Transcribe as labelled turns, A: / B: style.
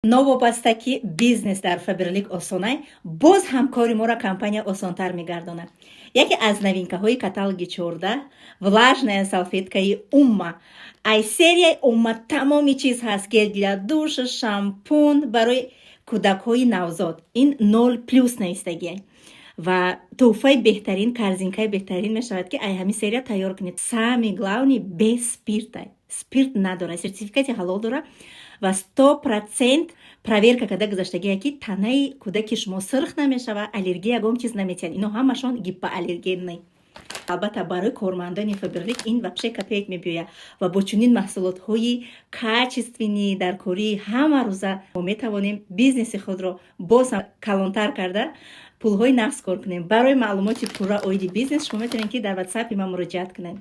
A: Новобаста ки бизнес дар Фаберлик осонай, боз ҳам кори моро компания осонтар мегардонад. Яке аз новинкаҳои каталоги 14 влажная салфеткаи Умма. Ай серияи Умма тамоми чиз ҳаст: гель для душа, шампун барои кӯдакҳои навзод. Ин 0+ навистагиай ва тӯҳфаи беҳтарин, корзинкаи беҳтарин мешавад, ки ай ҳамин серия тайёр кунед. Самый главный, без спирта, спирт надорад, сертификати ҳалол дорад ва 100% проверка карда гузаштагие, ки танаи кӯдаки шумо сирх намешавад, аллергия, ягон чиз наметиҳад. Ино ҳамашон гипоаллергенный. Албатта, барои кормандони Фаберлик ин вообще копеек мебиёяд ва бо чунин маҳсулотҳои качественный дар кории ҳама рӯза мо метавонем бизнеси худро боз ҳам калонтар карда, пулҳои нағз кор кунем. Барои маълумоти пурра оиди бизнес шумо метавонед, ки дар ватсапи ман муроҷиат кунед.